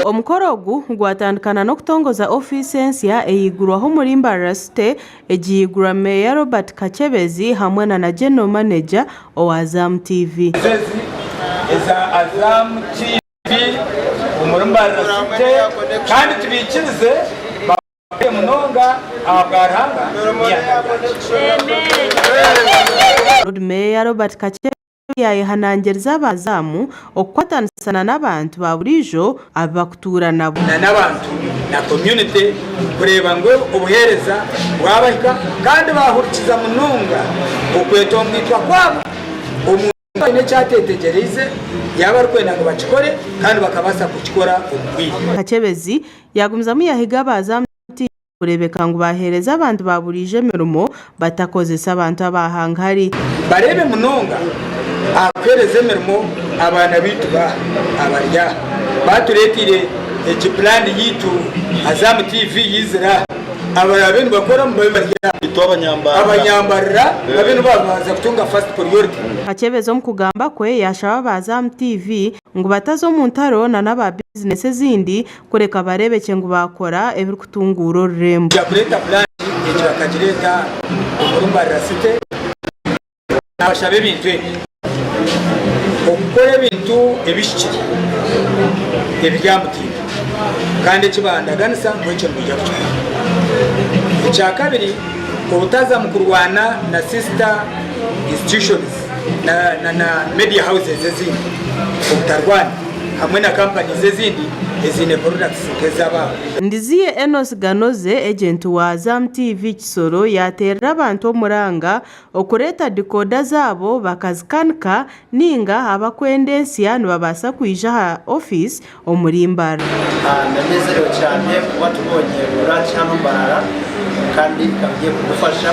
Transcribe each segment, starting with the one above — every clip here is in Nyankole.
Omukoro ogu gwatandikana n'okutongoza ofiisi ensya eyaigurwaho omuri Mbarara City, egi yaigurwa Meeya Robert Kakyebezi hamwe na na General Manager owa Azam TV. Ezi eza Azam TV omuri Mbarara City kandi tubaikirize Bakore munonga ahabwa Ruhanga n'eihanga ryacu. Lord Meeya Robert Kakyebezi yaayehanangiriza abazaamu okukwatanisa na n'abantu ba buriijo abu bakutuura nabo. Na n'abantu na community kureeba ngu obuheereza bwabahika kandi baahurikiza munonga okwetongoitwa kwabo. Omuntu aine eki ateetegyereize yaaba arikwenda ngu bakikore kandi bakabaasa kukikora omu bwire. Kakyebezi yaagumizamu yaahiga abazaamu Kureebeka ngu baaheereza abantu ba buriijo emirimo batakozesa abantu aba hangahari. Bareebe munonga aha kuheereza emirimo abaana baitu baaha abari aha. Baatureeteire egi puraani yaitu Azam TV yaizire aha. Abaraabe nibakoramu babe bari aha. Abanyambarira babe nibo baabanza kutunga first priority. Kakyebezi omu kugamba kwe yaashaba aba Azam TV ngu bataza omu ntaro na n'aba bizinesi ezindi kureka bareebekye ngu baakora ebirikutunguura orurembo. Nja kureeta puraani egi bakagireeta omuri Mbarara City, naabashaba ebintu ebi, Okukora ebintu ebihikire, ebiri aha mutindo kandi eki baandaganisa ngu ekyo nibaija kukikora. Ekyakabiri, obutaza mu kurwana na sister institutions na na media houses ezindi, obutarwana. hamwe na companies ezindi eziine products nk'ezabaabo. Ndiziye Enos Ganoze, ejenti wa Azam TV Kisoro yaateerera abantu omuranga okureeta dikoda zaabo bakazikanika nainga abakwenda ensya nibabaasa kwija aha ofiisi omuri Mbarara. Ndanezerewe cyane kuba tubonye branch hano Mbarara kandi ikaba igiye kudufasha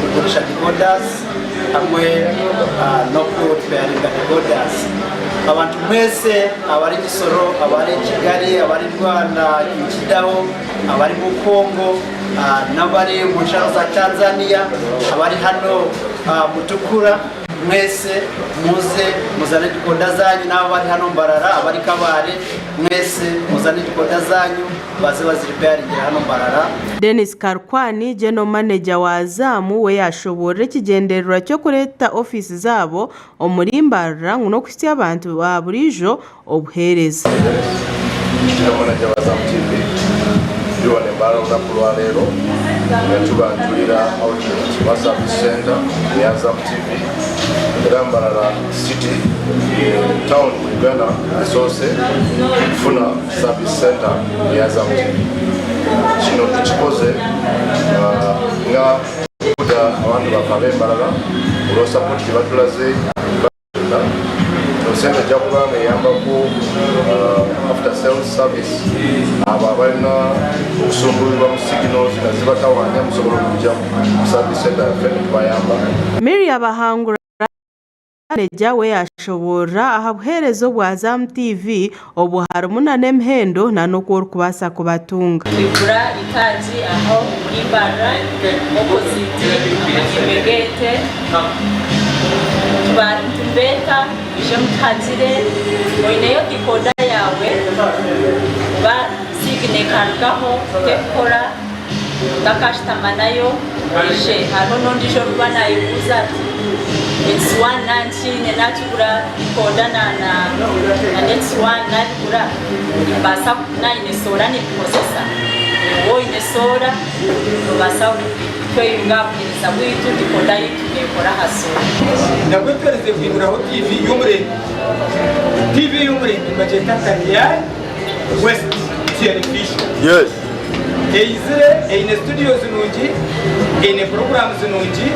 kugurisha decoders. Hamwe no ku repairinga decoders. Abantu mwese abari Kisoro, abari Kigali, abari Rwanda, Kidaho, abari mu Congo, n'abari mu nsharo za Tanzania, abari hano Mutukura, mwese muze muzane decoder zanyu, n'abari hano Mbarara, abari Kabale, mwese muzane decoder zanyu. Baze baziripeyaringire hano Mbarara. Denis Karkwani, General Manager wa Azam we yashoboorora ekigyendererwa ky'okureeta ofiisi zaabo omuri Mbarara ngu n'okuhitsya abantu ba buriijo obuheereza. General Manager wa Azam TV, Ndi wano e Mbarara olunaku lwaleero nga tubanjulira outlet oba service center eya Azam TV era Mbarara City ye town mu Uganda esoose okufuna Service Center eya Azam TV. Kino tukikoze uh, nga kuda abantu baffe ab'embalala olwa support gye batulaze sente ejja kuba nga eyambaku uh, after sales service abo abalina okusumbulirwa mu signals nga zibatawanya musobola okujja mu service center yaffe netubayamba. Miria Bahangura. Maneja we yashoboorora aha buheereza obwa Azam TV obwo harimu na n'emihendo na n'oku orikubaasa kubatunga. Twigura itaagi aho omuri Mbarara opposite amahembe g'ente. Tuba nitubeeta mwije mutuhagire, oineyo decoder yaawe oba signal ekarugaho tekukora otakashutama nayo oije. Hariho n'ondiijo orikuba naayebuuza ati Nets one nankiine naakigura decoder na na nets one naabigura nimbaasa naine soora nimbikozesa? Waaba oine soora noobaasa kweyunga aha buheereza bwaitu decoder yaitu neekora aha soora. Ndakwetwarize kwiguraho TV y'omurembe. TV y'omurembe nibagyeta Tariyayi West Television. Yes. Eizire eine studios nungi, eine programs nungi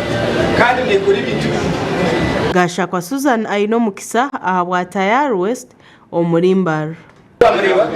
kandi nekora ebintu birungi munonga. Gashakwa Susan Ainomukisa ahabwa Tayari West omuri Mbarara. Wamureeba?